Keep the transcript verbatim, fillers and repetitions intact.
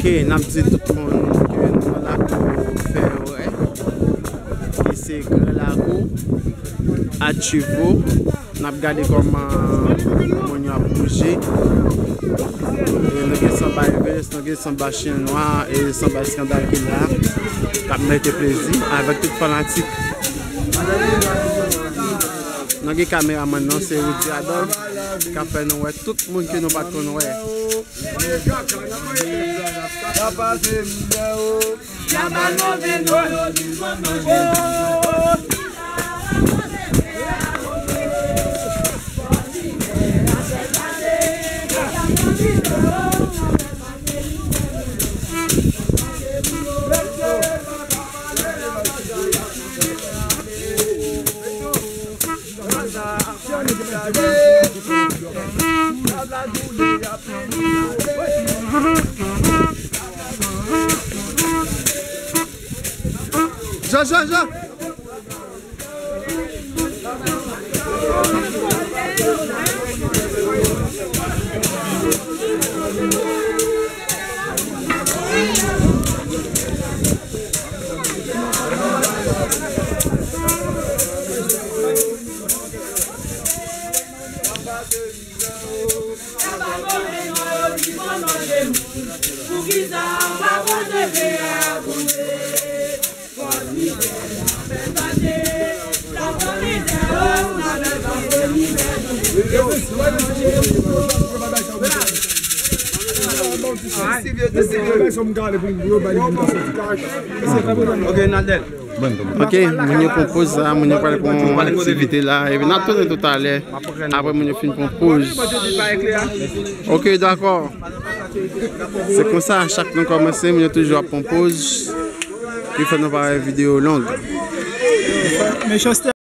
Ok, n ap di tout moun ke nou nan lakou Fèyè, ki se Gran Lakou, Achivo. N ap gade kòman moun yo ap bouje. E nou gen sanba Everest, nou gen sanba Chyen Nwa e sanba Eskandal ki la, k ap mete plezi avèk tout fanatik. Nou gen kameramann nan, se Rudy Adolphe, k ap fè nou wè tout moun ke nou pa t konn wè. Jean, Jean, Jean. Ok, Nadèl. Ok, moun yo pran poz la, moun yo pral pran aktivite la, epi n ap tounen toutalè, apre moun yo fin pran poz. Ok, dakò. Se konsa, chak nou kòmanse, moun yo toujou ap pran poz, ki fè nou pa wè videyo long. Mechanste